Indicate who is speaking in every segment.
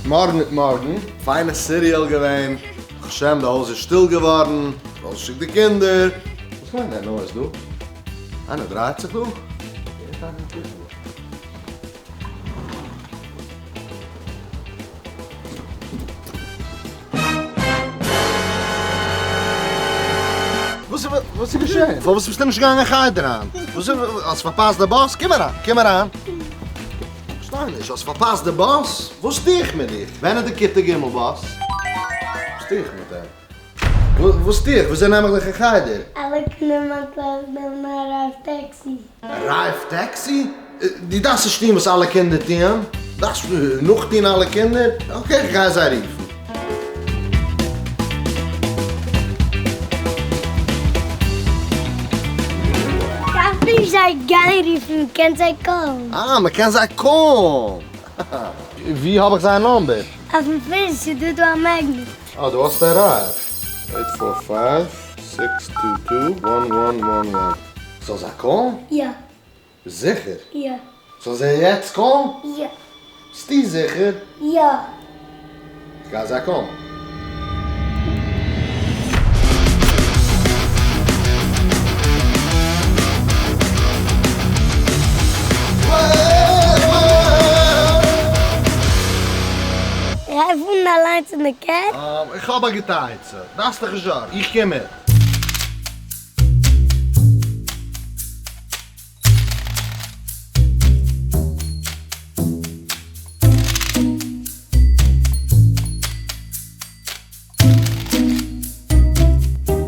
Speaker 1: מארגן מיט מארגן. פיינע cereal געווען, ברוך השם די הויז איז שטיל געווארן, ארויסגעשיקט די קינדער. וואס מיינט דער noise דא? איינער דרייט זיך דא? וואס וואס איז געשען? פארוואס ביסטו נישט געגאנגען חדר היינט? וואס איז האסט פארפאסט די באס? קום אריין, קום אריין. כ'פארשטיי נישט, האסט פארפאסט די באס? וואס טו איך מיט דיך? ווען איז די כיתה ג' באס? וואס טו איך מיט אים? וואס טו איך? וויאזוי נעם איך דיך אין חדר?
Speaker 2: אלע קינדער אין מיין קלאס נעמען א Arrive taxi.
Speaker 1: Arrive taxi? דו דארפסט נישט טון וואס אלע קינדער טוען, דארפסט נאכטון אלע קינדער? okay, איך גיי זיי רופן.
Speaker 2: דארף נישט זיי גיין רופן, מ'קען זיי call ן.
Speaker 1: אה, מ'קען זיי call ן. ווי האב איך זייער number?
Speaker 2: אויפן fridge ס'איז דא דא א magnet.
Speaker 1: אה, דו האסט Arrive. eight four five six two two one one one one. זאל זיי call ן?
Speaker 2: יא.
Speaker 1: ביסט זיכער?
Speaker 2: יא.
Speaker 1: זאל זיי יעצט call ן?
Speaker 2: יא.
Speaker 1: ביסטו זיכער?
Speaker 2: יא.
Speaker 1: כ'גיי זיי call ן.
Speaker 2: גיי פארן אליינס אין די car?
Speaker 1: איך האב א גוטע עצה. דארפסט דיך נישט זארגן. איך קום מיט.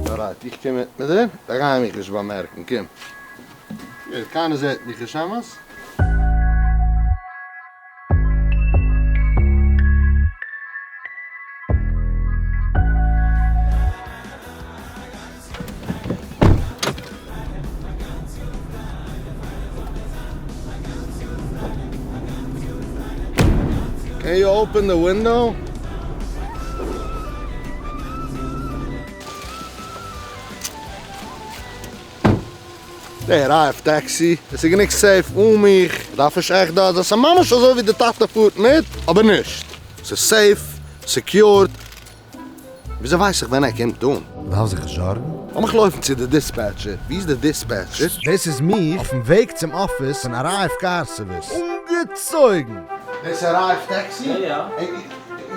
Speaker 1: Alright, איך קום מיט מיט דיר, זיי גייען מיך נישט באמערקן, קום. קיינער זעט מיך נישט, אמת? Can you open the window? די Arrive taxi, עס איז גענוג safe אן מיך, דארף נישט עכט דארט זיין, ס'איז ממש אזוי ווי די טאטע פארט מיט, אבער נישט, ס'איז safe, secured, וויאזוי ווייס איך ווען ער קומט אן? דארף זיך נישט זארגן? לאמיך לויפן צו די dispatcher, ווי איז די dispatcher? דאס איז מיך אויפן וועג צום אפיס פון Arrive Car Service, אנגעצויגן! דאס איז Arrive taxi?
Speaker 3: יא יא.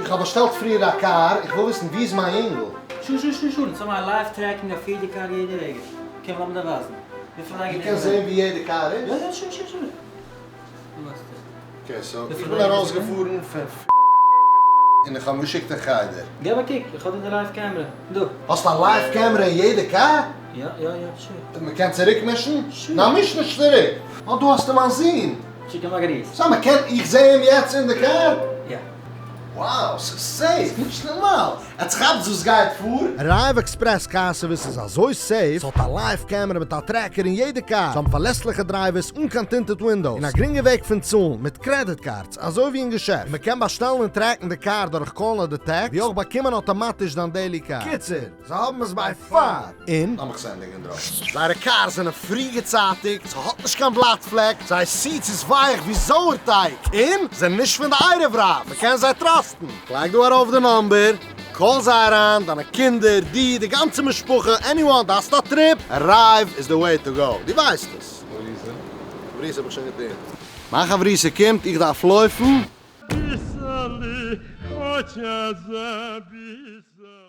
Speaker 1: איך האב באשטעלט פריער א קאר, איך וויל וויסן ווי איז מיין יונגל?
Speaker 3: שו שו שו שו, אונז האבן א live tracking אויף יעדע קאר יעדע רגע. קום לאמיר דיר ווייזן. וויפיל אזייגער
Speaker 1: דו קענסט זעהן ווי יעדע קאר איז?
Speaker 3: יא יא sure sure sure. דא האסטו.
Speaker 1: Okay so איך בין ארויסגעפארן פון און איך האב אים געשיקט אין חדר.
Speaker 3: געב א קוק, איך האב דא די live camera. דא.
Speaker 1: האסט א live camera אין יעדע קאר?
Speaker 3: יא יא יא sure.
Speaker 1: מען קען צוריק מישן?
Speaker 3: Sure.
Speaker 1: ניין מיש נישט צוריק. אה דא האסטו מיין זון.
Speaker 3: שיק אים א גריס.
Speaker 1: סא מען קען, איך זעה אים יעצט אין די קאר?
Speaker 3: יא.
Speaker 1: Wow ס'איז safe! נישט נארמאל! עטס כאפטס וואס גייט פאר? Arrive Express Car Service איז אזוי safe, ס'האט א live camera מיט א tracker אין יעדע קאר, זיי האבן פארלעסליכע drivers אן קיין tinted windows, און א גרינגע וועג פון צאלן מיט credit cards אזוי ווי אין געשעפט, און מ'קען באשטעלן און track ן די קאר דורך call ן אדער טעקסט, ווי אויך באקומען אטאמאטיש דיין daily קאר. קיצור, זיי האבן עס by far. און לאמיך עס ענדיגן דרויסן. זייערע קארס זענען פרי געצייטיגט, ס'האט נישט קיין בלאט פלעק, זייער seats איז ווייך ווי זויערטייג, און זענען נישט פון די ערב רב, מ'קען זיי trust ן. כ'לייג דא ארויף די number, call זיי אריין, דיינע קינדער, דו, די גאנצע משפחה, anyone, דארפסט א trip? Arrive איז די way to go, דו ווייסט עס. חברותא האב איך שוין געטון. מיין חברותא קומט, איך דארף לויפן.
Speaker 4: Писали, хотя записали.